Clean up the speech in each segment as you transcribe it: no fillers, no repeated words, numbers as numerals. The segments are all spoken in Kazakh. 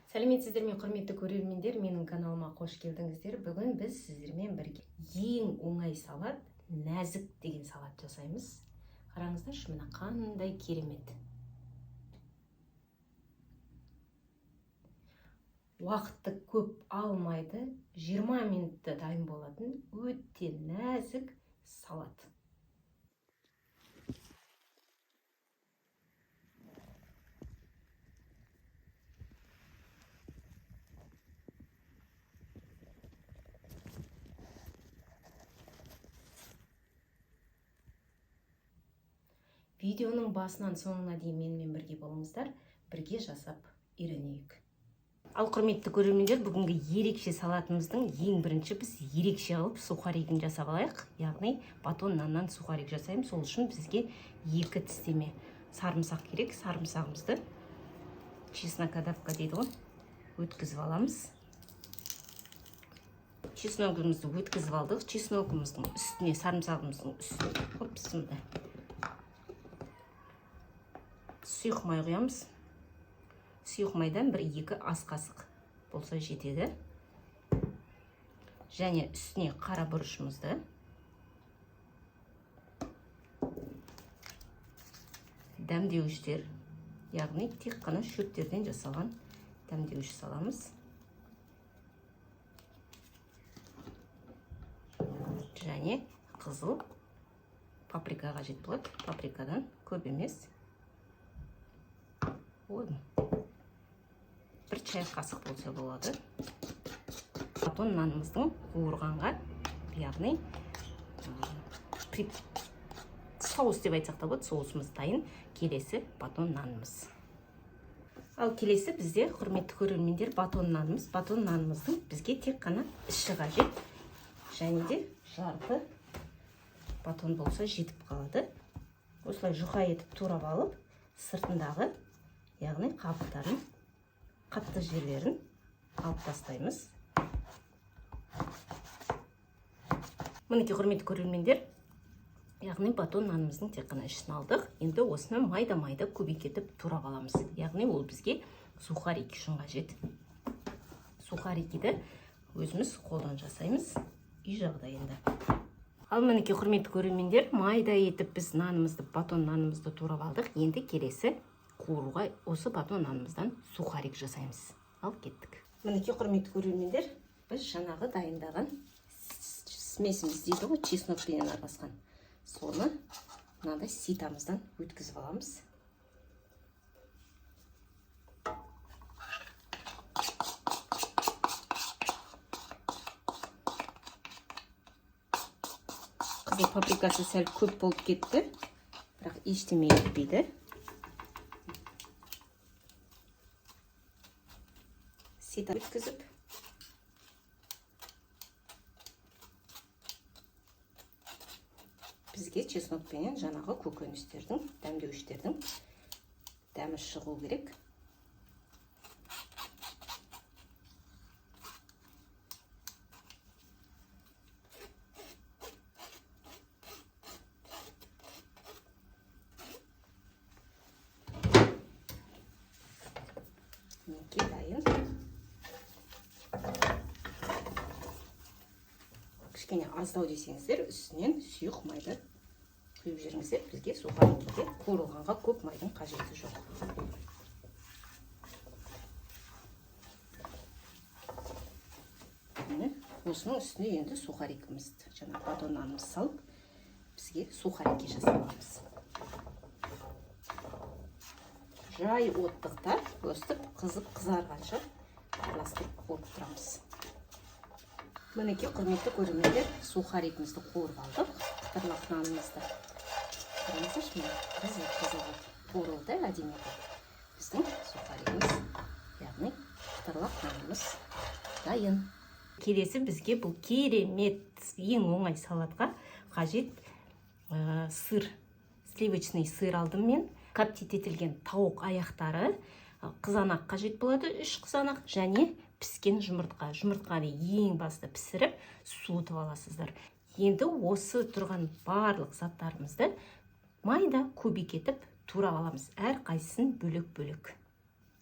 Сәлеметсіздер ме, құрметті көрермендер, менің каналыма қош келдіңіздер. Бүгін біз сіздермен бірге ең оңай салат, нәзік деген салат жасаймыз. Қараңыздаршы, мына қандай керемет. Уақытты көп алмайды, 20 минутта дайын болатын өте нәзік салат. Видеоның басынан соңына дейін менімен бірге болыңыздар, бірге жасап үйренейік. Ал құрметті көрермендер, бүгінгі ерекше салатымыздың ең бірінші біз ерекше қылып сухаригін жасап алайық. Яғни батон наннан сухарик жасаймыз. Сол үшін бізге 2 тістеме сарымсақ керек. Сарымсағымызды чеснокодавка дейді ғой, өткізіп аламыз. Чесногымызды өткізіп алдық. Чесногымыздың үстіне, сарымсағымыздың үстіне, бісміллә, сұйық май құямыз. Сұйық майдан 1-2 ас қасық болса жетеді. Және үстіне қара бұрышымызды, дәмдеуіштер, яғни тек қана шөптерден жасалған дәмдеуіш саламыз. Және қызыл паприка қажет болады. Паприкадан көп емес. Ой, 1 чай қасық болса болады. Батон нанымыздың қуырғанға, яғни соус деп айтсақ та болады, соусымыз дайын. Келесі батон нанымыз. Ал келесі бізде, құрметті көрермендер, батон нанымыз. Батон нанымыздың бізге тек қана іші қажет. Және де жарты батон болса жетіп қалады. Осылай жұқа етіп турап алып, сыртындағы, яғни қабықтарын, қатты жерлерін алып тастаймыз. Мінекей, құрметті көрермендер, яғни батон нанымыздың тек қана ішін алдық. Енді осыны майда-майда кубик етіп турап аламыз. Яғни ол бізге сухарики үшін қажет. Сухарикиді өзіміз қолдан жасаймыз үй жағдайында. Ал мінекей, құрметті көрермендер, майда етіп біз нанымызды, батон нанымызды турап алдық. Енді келесі қуыруға осы батон нанымыздан сухарик жасаймыз. Ал кеттік. Мінекей, құрметті көрермендер, біз жаңағы дайындаған смесіміз дейді ғой, чеснокпенен араласқан. Соны мынандай ситамыздан өткізіп аламыз. Қызыл паприкасы сәл көп болып кетті, бірақ ештеме етпейді. Сита өткізіп, бізге чеснокпенен жаңағы көкөністердің, дәмдеуіштердің дәмі шығу керек. Мінекей, дайын. Кішкене аздау десеңіздер, үстінен сұйық майды құйып жіберіңіздер. Бізге сухарикіде қуырылғанға көп майдың қажеті жоқ. Міне, осының үстіне енді сухарикімізді, жаңа батон нанымызды салып, бізге сухарики жасап аламыз. Жай оттықта өстіп қызып қызарғанша араластырып қуырып тұрамыз. Мінекей, құрметті көрермендер, сухарикімізді қуырып алдық. Қытырлақ нанымызды. Қараңыздаршы, міне, қызыл қызыл қуырылды, әдемі етіп. Біздің сухаригіміз, яғни қытырлақ нанымыз дайын. Келесі бізге бұл керемет ең оңай салатқа қажет, сыр, сливочный сыр алдым мен. Коптить етілген тауық аяқтары, қызанақ қажет болады, 3 қызанақ және піскен жұмыртқа. Жұмыртқаны ең баста пісіріп, суытып аласыздар. Енді осы тұрған барлық заттарымызды майда кубик етіп турап аламыз. Әр қайсысын бөлек-бөлек.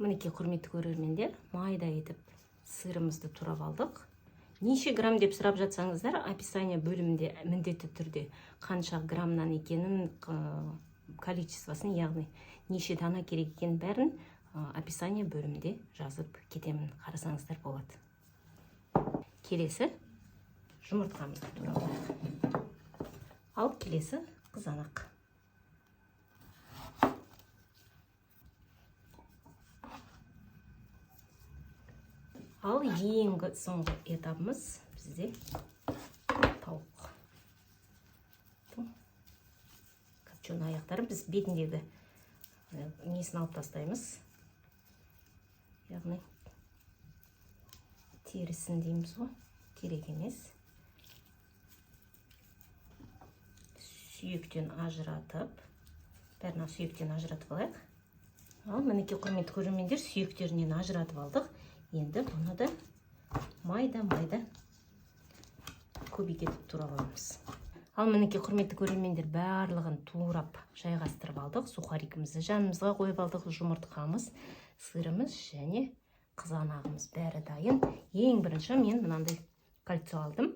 Мінекей, құрметті көрермендер, майда етіп сырымызды турап алдық. Неше грамм деп сұрап жатсаңыздар, описание бөлімінде міндетті түрде қанша граммнан екенін, количествосын, яғни неше дана керек екенін бәрін описание бөлімінде жазып кетемін, қарасаңыздар болады. Келесі жұмыртқамызды турап алайық. Ал келесі қызанақ. Ал ең соңғы этабымыз бізде тауық. Копченый аяқтары, біз бетіндегі несін алып тастаймыз. Яғни терісін дейміз ғой, керек емес. Сүйектен ажыратып, бәрін сүйектен ажыратып алайық. Ал мінекей, құрметті көрермендер, сүйектерінен ажыратып алдық. Енді бұны да майда-майда көбейтіп турап аламыз. Ал мінекей, құрметті көрермендер, барлығын турап жайғастырып алдық. Сухарикімізді жанымызға қойып алдық, жұмыртқамыз, сырымыз және қызанағымыз бәрі дайын. Ең бірінші мен мынандай кольцо алдым.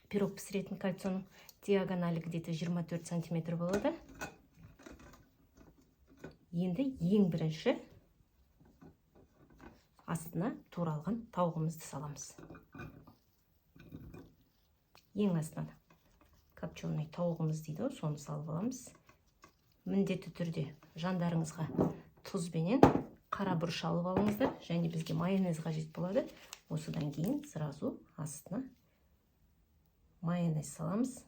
Пирог пісіретін кольцоның диагоналі где-то 24 сантиметр болады. Енді ең бірінші астына туралған тауығымызды саламыз. Ең астына копченый тауығымыз дейді ғой, соны салып аламыз. Міндетті түрде жандарыңызға тұз бенен қара бұрыш алып алыңыздар, және бізге майонез қажет болады. Осыдан кейін сразу астына майонез саламыз.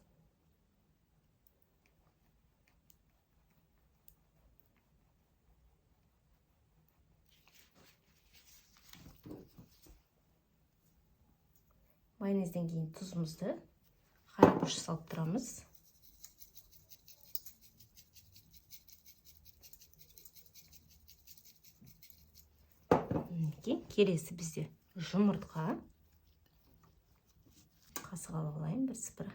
Майонезден кейін тұзымызды, қара бұрыш салып тұрамыз. Мінекей, келесі бізде жұмыртқа. Қасық алып алайын бір сыпыра.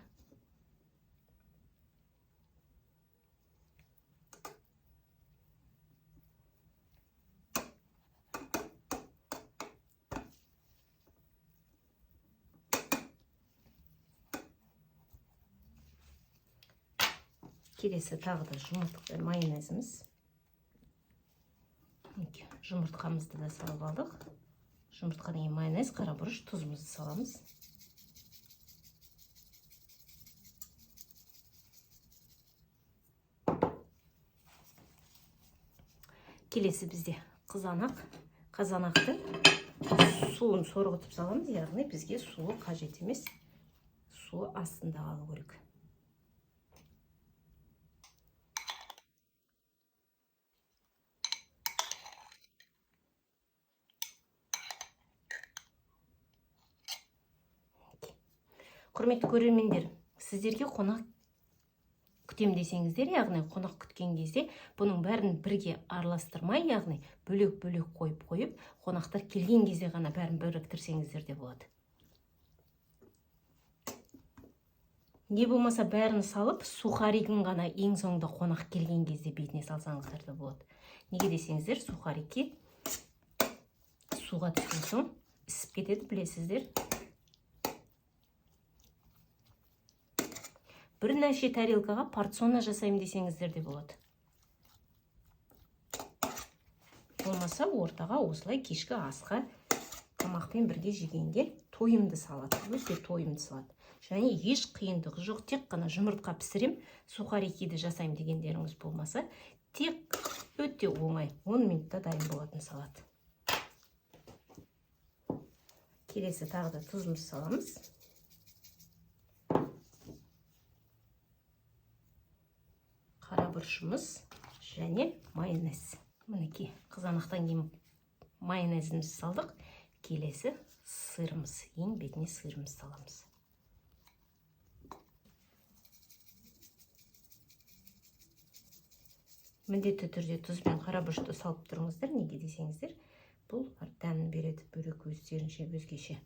Келесі тағы да жұмыртқа майонезіміз. Мінекей, жұмыртқамызды да салып алдық. Жұмыртқадан кейін майонез, қара бұрыш, тұзымызды саламыз. Келесі бізде қызанақ. Қызанақты суын сорғытып саламыз, яғни бізге суы қажет емес. Суы астында қалу керек. Құрметті көрермендер, сіздерге қонақ күтем десеңіздер, яғни қонақ күткен кезде бұның бәрін бірге араластырмай, яғни бөлек-бөлек қойып-қойып, қонақтар келген кезде ғана бәрін біріктірсеңіздер де болады. Не болмаса бәрін салып, сухаригін ғана ең соңында қонақ келген кезде бетіне салсаңыздар да болады. Неге десеңіздер, сухарики суға түскен соң ісіп кетеді, білесіздер. Бірнеше тарелкаға порционно жасаймын десеңіздер де болады. Болмаса ортаға осылай кешкі асқа тамақпен бірге жегенге тойымды салат, өте тойымды салат. Және еш қиындығы жоқ, тек қана жұмыртқа пісірем, сухарикиді жасаймын дегендеріңіз болмаса, тек өте оңай, 10 минутта дайын болатын салат. Келесі тағы да тұзымызды саламыз. Қара бұрышымыз және майонез. Мінекей, қызанақтан кейін майонезімізді салдық. Келесі сырымыз, ең бетіне сырымызды саламыз. Міндетті түрде тұз бен қара бұрышты салып тұрыңыздар. Неге десеңіздер, бұл дәмін береді бөлек өздерінше өзгеше.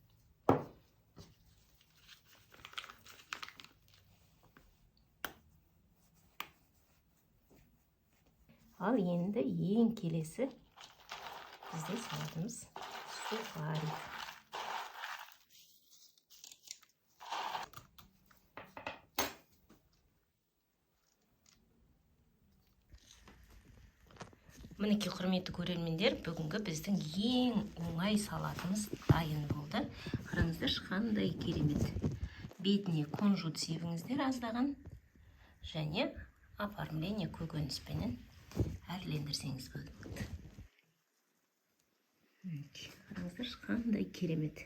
Ал енді ең келесі Біздің салатымыз сухарик. Мінекей, құрметті көрермендер, бүгінгі біздің ең оңай салатымыз дайын болды. Қараңыздаршы, қандай керемет. Бетіне кунжут себіңіздер аздаған және оформление көкөніспенен әрлендірсеңіз болады. Мінекей, қараңыздаршы, қандай керемет.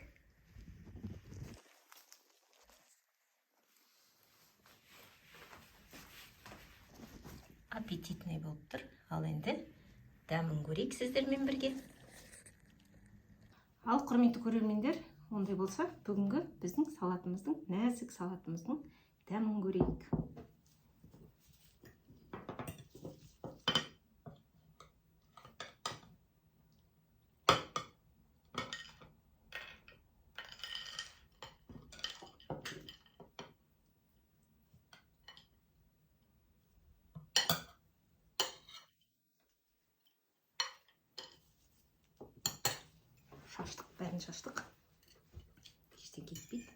Аппетитный болып тұр. Ал енді дәмін көрейік сіздермен бірге. Ал құрметті көрермендер, ондай болса бүгінгі біздің салатымыздың, нәзік салатымыздың дәмін көрейік. Шаштық, бәрін шаштық. Ештеңе кетпейді.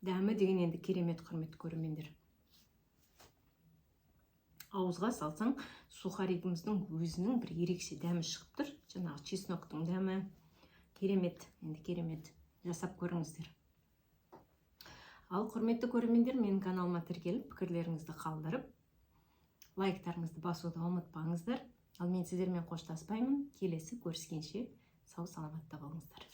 Дәмі деген енді керемет, құрметті көрермендер. Ауызға салсаң, сухаригіміздің өзінің бір ерекше дәмі шығып тұр. Жаңағы чесноктың дәмі керемет, енді керемет. Жасап көріңіздер. Ал құрметті көрермендер, менің каналыма тіркеліп, пікірлеріңізді қалдырып, лайктарыңызды басуды ұмытпаңыздар. Ал мен сіздермен қоштаспаймын. Келесі көріскенше сау саламатта болыңыздар.